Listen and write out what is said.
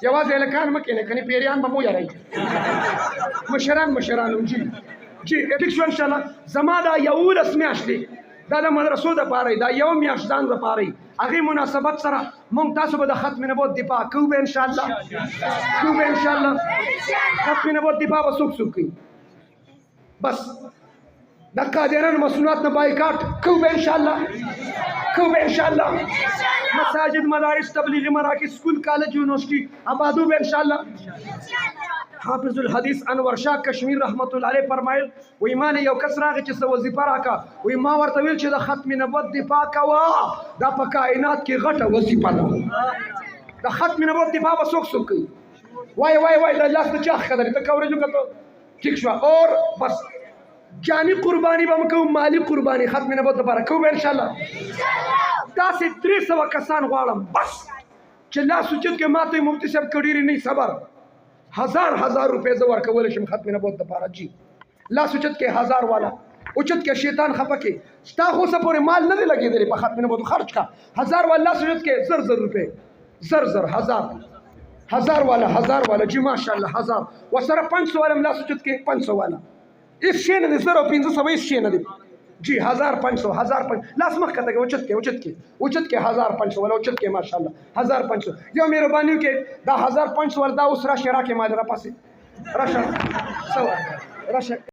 یوازې هلکان مه کښېنئ، کنې پیریان به مو یارئ. مشران مشران هم. جی جی، ټیک شو انشاءالله. زما دا 11 میاشتې دا د مدرسو دپاره، دا یو میاشت ځان دپاره، هغې مناسبت سره مونږ تاسو به د ختم نبوت دفاع کوو به انشاءالله، کوو به انشاءالله. ختم نبوت دفاع به څوک څوک کوي؟ بس د قادیانانو مصنوعات نه بایکاټ کوو به انشاءالله، کوو به انشاءالله. مساجد، مدارس، تبلیغي مراکز، سکول، کالج، یونیورسټي آبادو به انشاءالله. حافظ الحدیث انور شاه کشمیر رحمت الله علیه فرمایل، وایي ما له یو کس راغی چې څه وظیفه راکړه. وایي ما ورته ویل چې د ختم نبوت دفاع کوه، دا په کائنات کې غټه وظیفه ده. د ختم نبوت دفاع به څوک څوک کوي؟ وای وای وای، د لاس ته چا ښکته ته کوریجو کته. ټیک شوه. اور بس جاني قرباني به موږ کوو، مالي قرباني ختم نبوت لپاره کوو به انشاءالله. داسې 300 کسان غواړم بس چې لاس اوچت کړي. ما ته یې مفتي صاحب که ډېرې نه صبر، هزار هزار روپۍ زه ورکولی شم ختم نبوت لپاره. جی لاس اوچت کړي، هزار والا اوچت کړي. شیطان خفه کړي، ستا خو اوسه پورې مال نه دی لګېدلی په ختم نبوت، خرج کړه. هزار والا لاس اوچت کړي، زر زر روپۍ، زر زر، هزار هزار والا، هزار والا. جی ماشاءالله، هزار ورسره. 500 والا هم لاس اوچت کړي، 500 والا. هیڅ شی نه دی، 1500 هیڅ شی نه دی. جی 1500، هزار پنځ، لاس مخ کته کې اوچت کې، اوچت کې، اوچت کې. 1500 والا اوچت کې، ماشاءالله، 1500. یو مهرباني وکړئ، دا 1500 والا دا اوس راشه، راکې مال را پاسې راشه، سوا راشه.